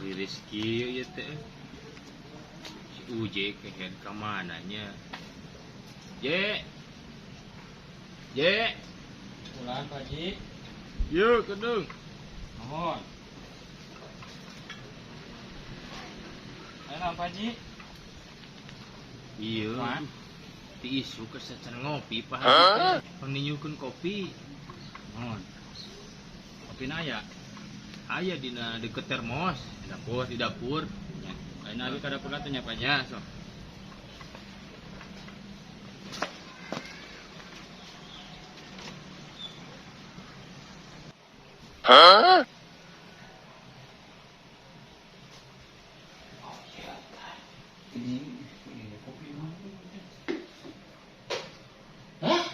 Riris kieu ieu teh. Si Uje kehed ka mana nya? Je. Je. Pulang Pak Haji. Yeuh kedeung. Nuhun. Ayo naon Pak Haji? Ieu. Kumaha? Ti isuk geus sacan ngopi Pak Haji teh. Pangninyukeun kopi. Nuhun. Kopina aya? Aya dina deket termos. Di dapur. Di dapur. Nya. Ayeuna abi ka dapur atuh nya Pak Haji. Nya sok.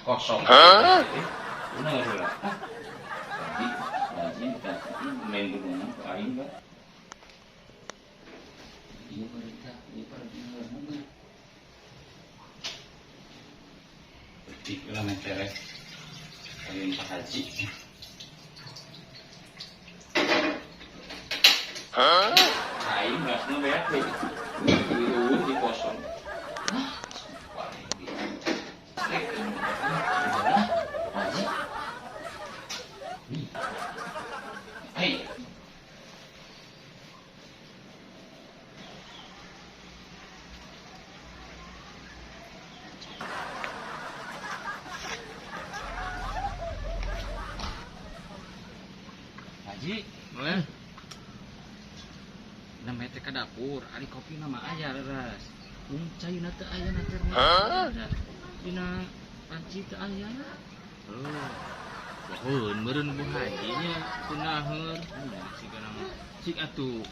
Kosong. Udah nggak salah. Tadi Haji main gunungan ke aing kan. Iya berita, iya berita. Betik lah meterek. Kalian Pak Haji. Aing gasna beak deh. Diuwun di kosong. Hei. Haji, Boleh. Namanya teh ka dapur, ari kopi nama aya leres. Mung caina teu aya na termos. Dina panci teu aya. Oh. Pohon meureun Bu Haji nya kunaheun. Siga nama. Cik atuh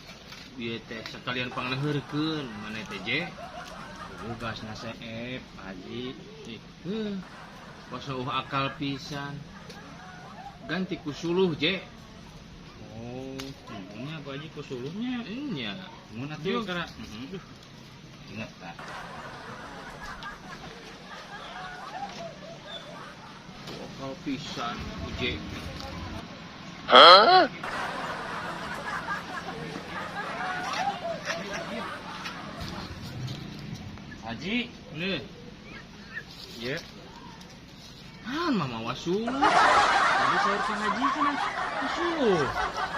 ieu teh sakalian pangleheurkeun maneh teh je. Oh, gasna seep, Haji. Ih, heuh. Kosong akal pisan. Ganti ku suluh je. Oh, nya Pak Haji ku suluhnya. Nya. Mun atuh Yuk. kara. Heeh. Ingat tah. Akal pisan uje. Haji, Nih, ieu. Han mama wasuluh. Tadi sayur Pak Haji cenah. Suluh.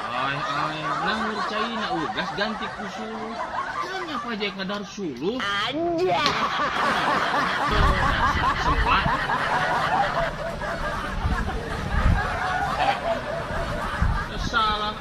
Ay ay, nah ngercaina ugas ganti ku suluh. Nanya Pak Haji kadar suluh. Anjay. Sempat. Salah.